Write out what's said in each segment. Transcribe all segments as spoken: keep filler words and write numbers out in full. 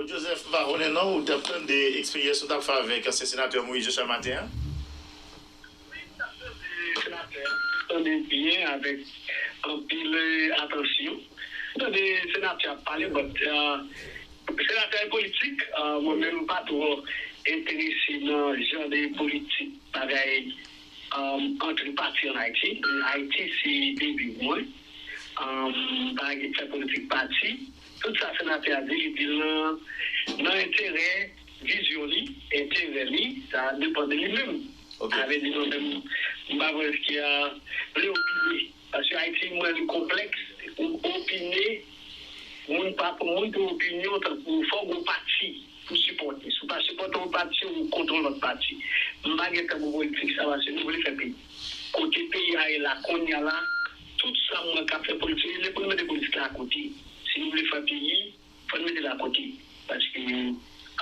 Joseph, m pa konnen non, ou t ap tande eksperyans ou t ap fè avèk ansyen senatè Moïse Jean Charles maten an? Wi, m t ap tande senatè a, m tande byen avèk anpil, eh, atansyon. M tande senatè ap pale, but, eh, senatè e politik, eh, mwen menm m pa twò enterese nan jan de politik bagay, eh, antre pati ann Ayiti. Ayiti se deviv mwen. Eh, m pa gen fè politik pati. Tout sa senatè a di, li di l nan, nan enterè vizyon li, enterè li, sa depann de li menm. Ok. Sa vle di mwen menm, m pa kwè eske a vle opine. Paske Ayiti, mwen, li konplèks, ou opine, moun pa, moun pou opinyon, tankou fò w gon pati pou sipòte. Si w pa sipòte yon pati, ou kont yon lòt pati. M pa gen tan pou politik sa, paske nou vle fè peyi. Kote peyi a ye la, kounye a la, tout sa mwen k ap fè politik, e lè pou nou mete politik la akote. Si nou vle fè peyi, fò n mete l akote. Paske,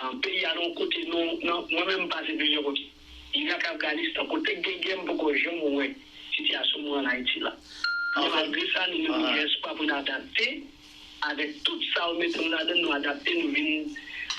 ah, peyi a nan yon kote, nou, nan, mwen menm m pase plizyè kote. Irak, Afganistan, kote k gen gè, m poko janm wè sitiyasyon mwen ann Ayiti la. Men malgre sa, nou menm nou gen espwa pou n adapte avèk tout sa yo mete nou ladan, nou adapte, nou vin,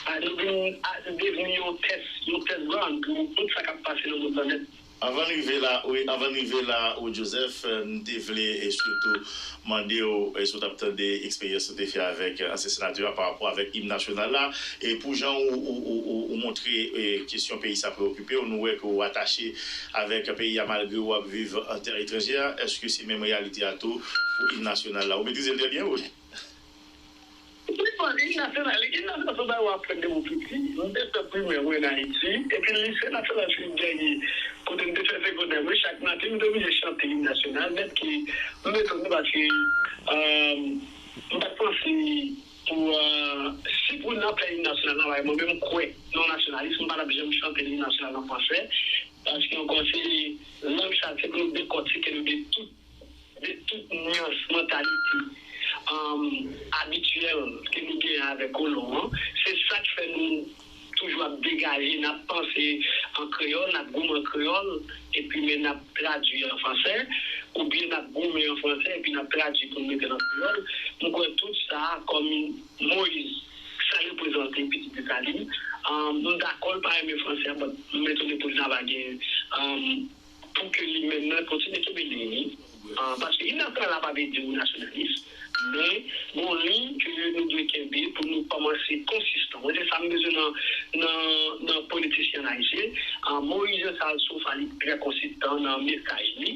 ah, nou vin, ah, devni yon tès, yon test ground pou tout sa k ap pase nan mond lan nèt. Anvan n rive la, wi, anvan n rive la, ou Joseph, eh, m te vle, eh, sitou mande w, eh, si w t ap tande eksperyans ou te fè avèk, eh, ansyen senatè a pa rapò avèk im nasyonal la. E pou jan ou, ou, ou, ou, ou montre, eh, kesyon peyi sa preokipe w, nou wè ke w atache avèk peyi a malgre w ap viv an tè etranjè, èske se menm reyalite a tou pou im nasyonal la? Ou metrize l trè byen, wi. Wi, bon, im nasyonal, im nasyonal se yon bagay w aprann depi w piti. M te fè primè mwen ann Ayiti, epi lise nasyonal se m ganye. Kote m te fè segondè mwen, chak maten m te oblije chante im nasyonal, nèt ke m etonne paske, euh, m pa t panse pou, euh, si pou n ap fè im nasyonal nan bagay, mwen menm m kwè nan nasyonalis, m pa t ap janm chante im nasyonal an fransè, paske ankò se lang sa, se pou nou dekòtike nou de tout de tout nyans mantalite, um, abityèl ke nou genyen avèk kolon an. Se sa k fè nou toujou ap degaje, n ap panse an kreyòl, n ap goumen an kreyòl, epi men n ap tradui an fransè, oubyen n ap goumen an fransè, epi n ap tradui pou n mete l an kreyòl. M kwè tout sa a kòm Moyiz, sa l reprezante pitit Desalin. Um, m dakò l pa renmen fransè a, but m etone pou l ta va gen, um, pou ke li menm nan kontinye kenbe liy li. Ah, paske im nasyonal la pa vle di ou nasyonalis, men gon liy ke nou dwe kenbe pou nou kòmanse konsistan. Mwen, se sa m bezwen nan, nan, nan politisyen ayisyen. Ah, Moyiz Jean Charles Soufal li trè konsistan nan mesaj li.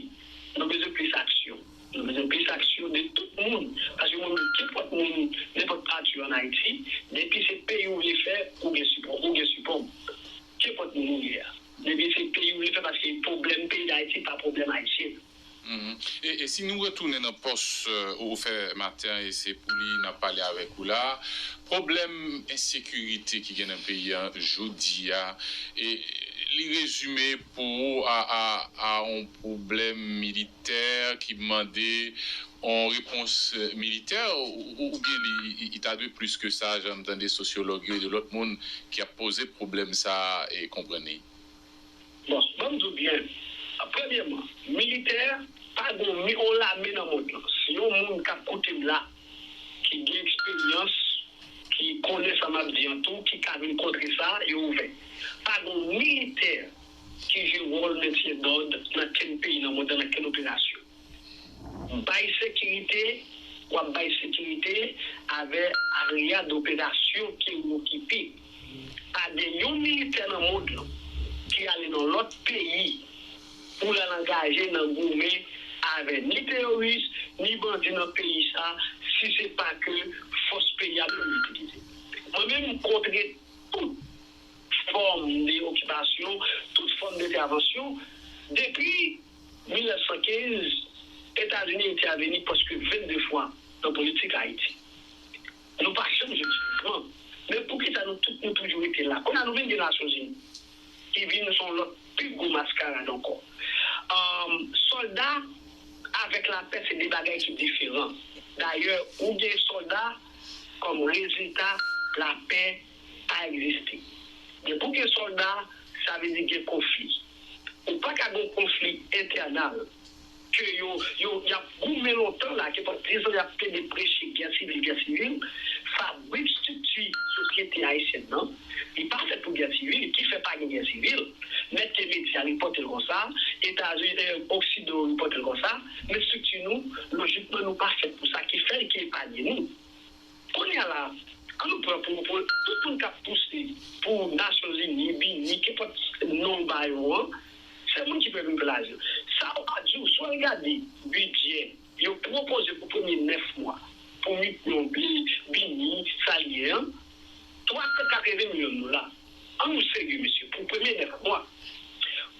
Nou bezwen plis aksyon. Nou bezwen plis aksyon de tout moun. Paske mwen menm, kenpòt moun, nenpòt pati ann Ayiti, depi se peyi w vle fè, ou gen sipò, ou gen sipò m. Kenpòt moun ou ye a. Depi se peyi w vle fè, paske pwoblèm peyi Dayiti pa pwoblèm ayisyen. Mhm. E, e si nou retounen nan pòs, euh, ou fè maten an, e se pou li n ap pale avèk ou la, pwoblèm ensekirite ki gen nan peyi a jodi a, e li rezime pou ou a, a, a yon pwoblèm militè ki mande yon repons militè, ou, ou, oubyen li, li, li ta dwe plis ke sa, jan m tande sosyològ yo e de lòt moun ki ap poze pwoblèm sa a e konprann li? Bon, ban m di w byen. Premyèman, militè, pa gen yon mi-, yon lame nan mond lan. Si yon moun k ap koute m la, ki gen eksperyans, ki konnen sa m ap di an tou, ki ka vin kontre sa, yo ouvè. Pa gen yon militè ki jwe wòl mentyen dòd nan kenn peyi nan mond lan, nan kenn operasyon. Bay sekirite, w ap bay sekirite avè area doperasyon ke ou okipe. Pa gen yon militè nan mond lan ki ale nan lòt peyi pou l al angaje nan goumen avè ni teyoris, ni bandi nan peyi sa, si se pa ke fòs peyi a menm itilize. Mwen menm, m kontre tout fòm de okipasyon, tout fòm de entèvansyon. Depi mil nèf san kenz, Etazini entèveni prèske vennde fwa nan politik Ayiti. Nou pa janm jwenn chanjman. Men poukisa nou tout nou toujou rete la? Kounye a nou vin gen Nasyonzini, ki vin se yon lòt pi gwo maskarad ankò. Ahn, sòlda avèk lapè, se de bagay ki diferan. Dayè, ou gen sòlda kòm rezilta lapè pa egziste. Depi w gen sòlda, sa vle di gen konfli. Ou pa ka gen yon konfli entènal ke yo, yo, y ap goumen lontan la, ke pandan diz an y ap plede preche gè sivil, gè sivil. pa brip estrikti sosyete ayisyèn nan. Li pa fèt pou gè sivil, ki fè pa gen gè sivil. Mèt ke medya ripòte l konsa, Etazini, eh, Oksidan ripòte l konsa, men estrikti nou, lojikman, nou pa fèt pou sa, ki fè l ki epanye nou. Kounye a la, an nou pran pou, pou tout moun k ap pouse pou Nasyonzini, Bini, kenpòt non w ba yo an, se moun ki pè vin pè lajan. Sa yo pa di w, si w al gade bidjè yo pwopoze pou premye nèf mwa, pou mi, non, bi, Bini, sa l ye an, twa san katreven milyon dola. An nou serye, mesye, pou premye nèf mwa,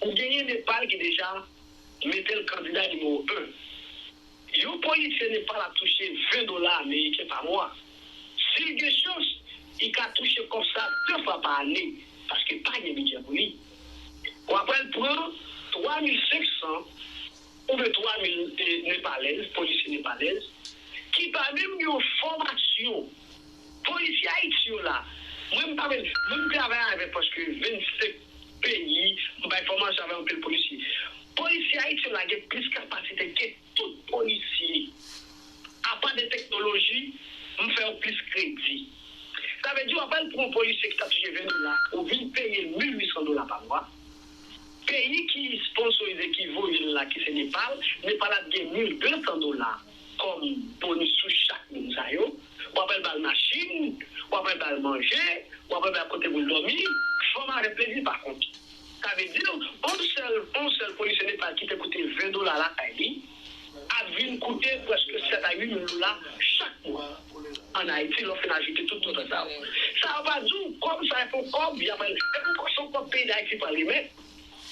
ou genyen Nepal ki deja mete l kandida nimewo en. Yon polisye Nepal ap touche ven dola ameriken pa mwa. Si l gen chans, li ka touche kòb sa de fwa pa ane, paske pa gen bidjè pou li. W ap wè l pran twa mil senk san oubyen twa mil, eh, Nepalèz, polisye Nepalèz, ki pa menm gen yon fòmasyon. Polisye Ayiti yo la, mwen m pa vle, mwen m travay avèk prèske vennsenk peyi, m bay fòmasyon avèk anpil polisye. Polisye Ayiti yo la gen plis kapasite ke tout polisye. Apa de teknoloji, m fè yo plis kredi. Sa vle di, w ap al pran yon polisye ki t ap touche ven dola, ou vin peye l mil uit san dola pa mwa. Peyi ki sponsorize, ki voye l la, ki se Nepal, Nepal ap gen mil de san dola kòm bonis sou chak moun sa yo. W ap al ba l machin, w ap al ba l manje, w ap al ba l kote pou l dòmi, fanm avè plezi pa kont. Sa vle di, yon sèl, yon sèl polisye Nepal ki te koute ven dola lakay li, ap vin koute prèske sèt a uit mil dola chak mwa. Ann Ayiti, lè w fin ajoute tout montan sa yo. Sa yo pa di w, kòb sa e pou kòb, y ap, e pou kòb, se yon kòb peyi Dayiti pral remèt.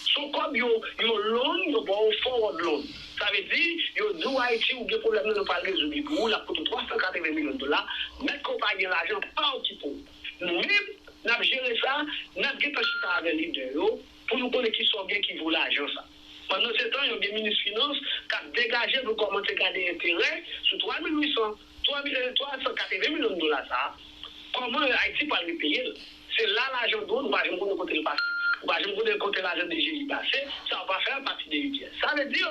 Se yon kòb yo, yo loan, yo ba w forward loan. Sa vle di, yo di w Ayiti, ou gen pwoblèm nan, nou pral rezoud li pou ou, l ap koute w twa san katreven milyon dola, mèt ke w pa gen lajan, pa okipe w. Nou menm, n ap jere sa, n ap gentan chita avè lidè yo, pou nou konnen kisa w gen ki vo lajan sa. Pandan se tan, yo gen minis finans k ap degaje pou kòmanse gade enterè sou twa mil uit san, twa mil, twa san katreven milyon dola sa a. Kòman Ayiti pral repeye l? Se la lajan dwe, nou pa janm konnen kote l pase. Ou pa janm konnen kote lajan D G I pase, sa yo pa fè pati de bidjè. Sa vle di,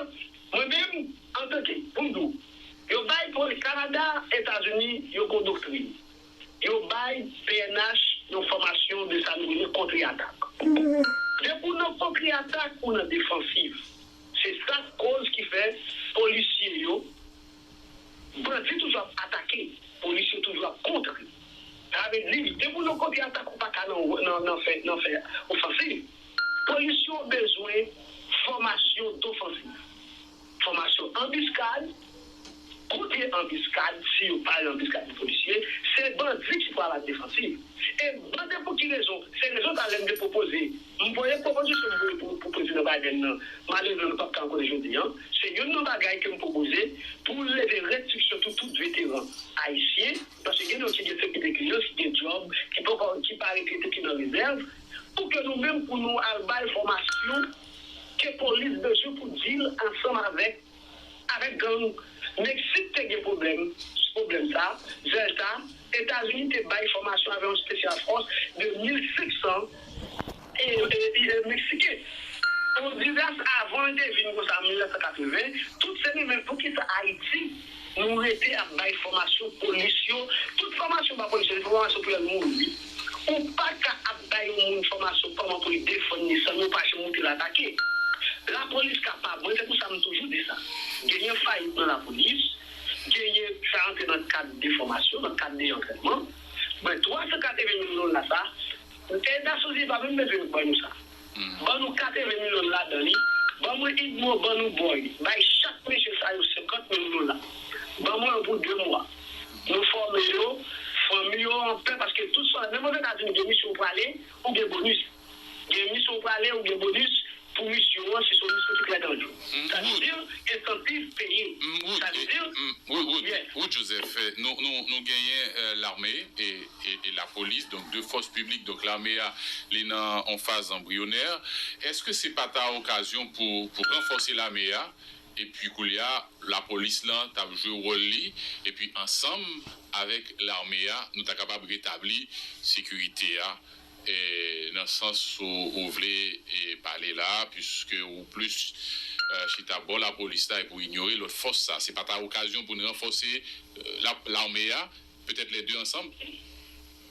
mwen menm, antanke, pou m di w, yo bay pou Kanada, Etazini, yo gen yon doktrin. Yo bay P N H yon fòmasyon de sa nou rele kontre-atak. Depi w nan kontre-atak, ou nan defansiv. Se sa k koz ki fè polisye yo, bandi toujou ap atake, polisye toujou ap kontre. Sa vle di, depi w nan kontre-atak, ou pa ka nan, nan, nan fè, nan fè ofansiv. Polisye yo bezwen fòmasyon dofansiv. Fòmasyon anbiskad, kote anbiskad, si yo pare anbiskad pou polisye, se bandi ki pral ak defansiv. E bandi pou ki rezon? Se rezon sa lè m te pwopoze, m voye pwopozisyon m voye pou, pou prezidan Biden nan, malerezman nou p ap ka rankontre jodi a. Se youn nan bagay ke m pwopoze pou leve restriksyon sou tout veteran ayisyen, paske gen yo ki gen sekirite klijans, ki gen djòb, ki poko, ki pa retrete, ki nan rezèv, pou ke nou menm, pou nou al bay fòmasyon ke polis bezwen pou deal ansanm avèk, avèk gang. Meksik te gen pwoblèm, pwoblèm sa, Delta, Etazini te bay fòmasyon avèk yon special force de mil senk san e, e, e, Meksiken. Ondiras, avan l te vin konsa, an mil nèf san katreven, tout se li menm. Poukisa Ayiti, nou rete ap bay fòmasyon polis yo? Tout fòmasyon ba polis yo, se fòmasyon pou yo al mouri. Ou pa ka ap bay yon moun fòmasyon kòman pou li defann li san nou pa janm monte l atake. Lapolis kapab, mwen se pou sa m toujou di sa. Genyen fayit nan lapolis, genyen sa antre nan kad de fòmasyon, nan kad de antrènman. Mwen twa san katreven mil dola sa, Nasyonzini pa menm bezwen ban nou sa. Ban nou katreven milyon ladan li. Ban mwen Igmo, ban nou Boy. Bay chak mesye sa yo senkant mil dola. Ban mwen yo pou de mwa. Nou fòme yo, fanmi yo anpè, paske tout sa, menm Ozetazini, gen misyon ou prale, ou gen bonis. Gen misyon ou prale, ou gen bonis pou misyon an, si se yon misyon ki trè danjere. Sa vle di, ensantiv peye. Sa vle di, Wood, Wood Joseph, nou, nou, nou genyen lame e, e, e lapolis, donk de fòs piblik, donk lame a, li nan yon faz anbriyonè. Èske se pa ta okazyon pou, pou ranfòse lame a? Epi koulye a, lapolis lan t ap jwe wòl li, epi ansanm avèk lame a, nou ta kapab retabli sekirite a, e, nan sans ou, ou vle e, pale la, piske ou plis e, chita bò lapolis la epi w inyore lòt fòs sa. Se pa ta okazyon pou n ranfòse e, la, lame a, Petèt lè de ansanm.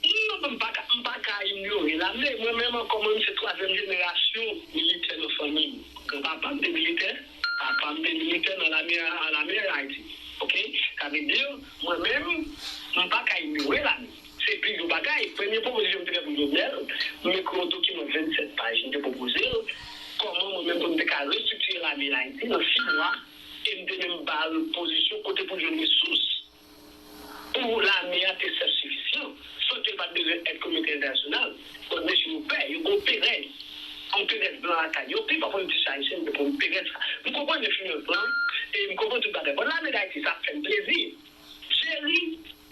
Non, m pa ka, m pa ka inyore lame. Mwen menm ankò, mwen menm se twazyèm jenerasyon militè nan fanmi m. Granpapa m te militè, papa m te militè nan lame, nan lame Ayiti. Oke? Sa vle di, mwen menm, m pa ka inyore lame. Se pi gwo bagay. Premye pwopozisyon m te fè pou Jovenel, m ekri yon dokiman vennsèt paj, m te pwopoze l kòman mwen menm pou m te ka restriktire lame Ayiti nan sis mwa, e m te menm ba l pozisyon kote pou l jwenn resous pou lame a te sèlf sifizan, san ke l pa t bezwen èd kominote entènasyonal. Donk, mesye yo pè, yo gen yon perèz, yon perèz blan lakay yo. Pi fò politisyen ayisyen yo gen yon perèz sa. M konprann enfliyans lan, e m konprann tout bagay. Bon, lame Dayiti, sa ap fè m plezi. Jerry,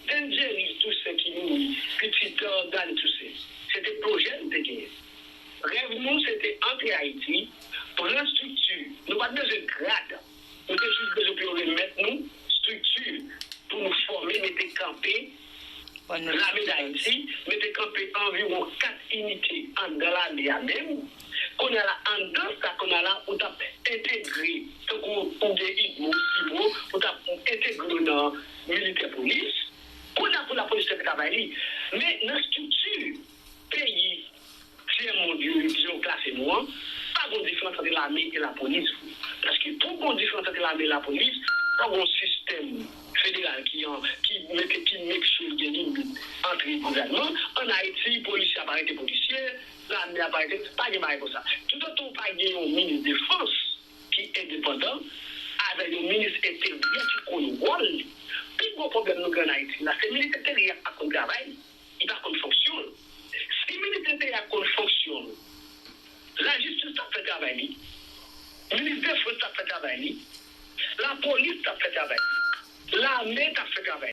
Denzeri Toussaint ki mouri, pitit Dany Toussaint, se te pwojè nou te genyen. Rèv nou, se te antre Ayiti, pran estrikti. Nou pa t bezwen grad. Nou te jis bezwen pou yo remèt nou estrikti pou nou fòme, mete kanpe Lame Dayiti, mete kanpe anviwon kat inite anndan lame a menm. Kounye a la, anndan sa, kounye a la, ou t ap entegre, tankou ou gen idmo, simo, ou t ap entegre yo nan militè polis. Kounye a, pou lapolis fè travay li. Men nan estrikti peyi tyè mond yo, jan yo klase nou an, pa gon diferans ant lame e lapolis vre. Paske pou gon diferans ant lame e lapolis, fò gon sistèm federal ki an, ki mete, ki make sure gen limit ant gouvènman. Ann Ayiti, polisye ap arete polisye, lame ap arete, pa gen bagay konsa. Toutotan w pa gen yon minis defans ki endepandan, avèk yon minis enteryè ki konn wòl li. Pi gwo pwoblèm nou gen ann Ayiti la, se minis enteryè a pa konn travay li. Li pa konn fonksyon l. Si minis enteryè a konn fonksyon l, lajistis t ap fè travay li, minis defans t ap fè travay li, lapolis t ap fè travay li, lame t ap fè travay li.